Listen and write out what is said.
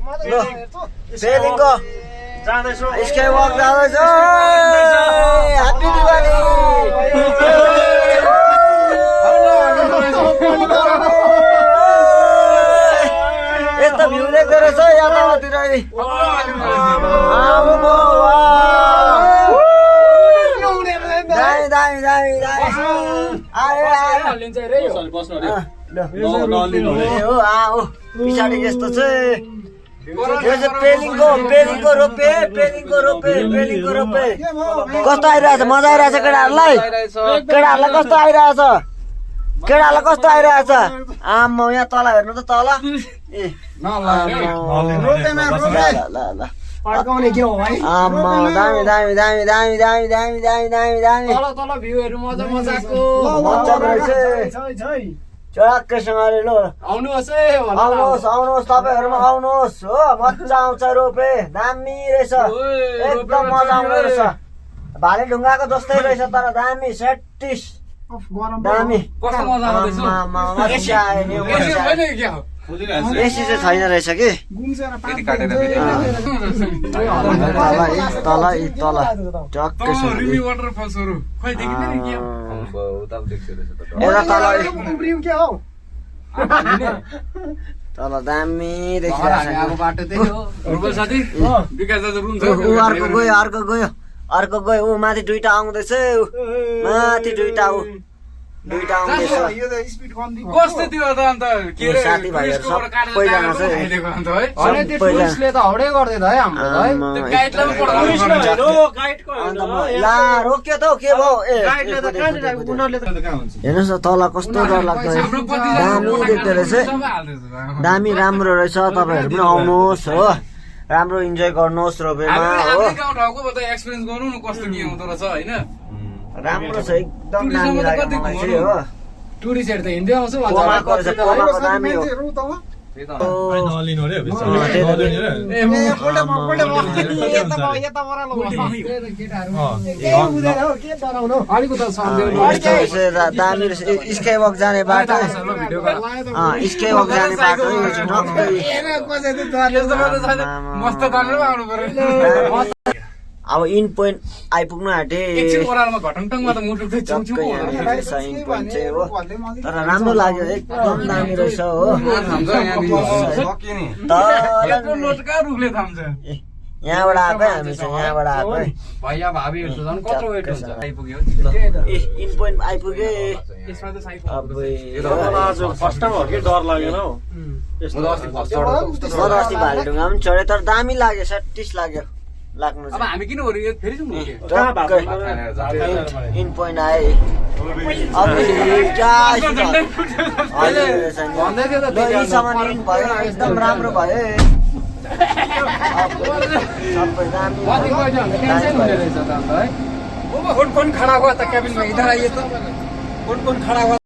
पेलिङको जाँदैछु sky walk जाँदैछ happy Diwali यस्तो भ्यू देख्दो रहेछ यतातिर दामी दामी दामी दामी पछाडि यस्तो छ यो चाहिँ पेलिङको रोपे कस्तो आइरहेछ मजा आइरहेछ केटाहरूलाई कस्तो आइरहेछ आम्मा यहाँ तल हेर्नु त तल ए पड्काउने के हो भाइ आम्मा दामी दामी दामी दामी दामी दामी दामी दामी दामी तल भ्यूहरु मजाको चक्कैसँगले ल आउनुहोस् है आउनुहोस् तपाईहरुमा आउनुहोस् हो मजा आउँछ रोपे दामी रहेछ एकदम मजा आउँदो रहेछ भाले ढुङ्गाको जस्तै रहेछ तर दामी 36 दामी कस्तो मजा आउँदैछ एसी चाहिँ छैन रहेछ कि तल टक्कै वाटरफल्सहरु खै देखिन नि के यता तल दामी देखिरहेको बाटो त्यही हो रुबल साथी विकास दाजु रुन्छ अर्को गयो ऊ माथि दुईटा आउँदैछ माथि दुईटा आउँदैछ कस्तो थियो त अन्त के रे साथीभाइहरु सबैजना अनि त्यो टुरिस्टले त हौडे गर्दै त है हाम्रो है त्यो गाइडलाई पनि पढाउनु अन्त ला रोक्यो त के भयो हेर्नुस् न तल कस्तो डर लाग्दो दामी देख्दो रहेछ दामी राम्रो रहेछ तपाईहरु पनि आउनुहोस् हो राम्रो इन्जोय गर्नुहोस् रोपेमा हो ठाउँको त एक्सपिरियन्स गर्नु न कस्तो के हुँदो रहेछ हैन राम्रो छ एकदम दामी लाग्यो मलाई चाहिँ हो टुरिस्टहरु त हिँड्दै आउँछ कोमाको दामी हो दामी स्काई वक जाने बाटो स्काई वक जाने बाटो मस्त तानेर आउनु पर्यो अब इन पोइन्ट आइपुग्नु आँटे एकछिन ओरालमा घटङटङमा त मुटु चाहिँ छुछु इन पोइन्ट चाहिँ हो तर राम्रो लाग्यो एकदम दामी रहेछ हो लोटका रुखले थाम्छ यहाँबाट आएकै हामी चाहिँ यहाँबाट आएकै भैया भाबीहरु त झन् कत्रो वेट हुन्छ आइपुग्यो इन पोइन्ट आइपुगे यसमा त साइड फर्स्ट टाइम हो कि डर लागेन हौ अस्ति भालेढुङ्गा पनि चढ्यो तर दामी लाग्यो 36 लाग्यो लाग्नु अब हामी किन हो फेरि जाउँ इन पोइन्ट आए अब इन भयो एकदम राम्रो भयो सबै दामी कौन खड़ा हुआ था कैबिन में इधर आइए तो कौन खड़ा हुआ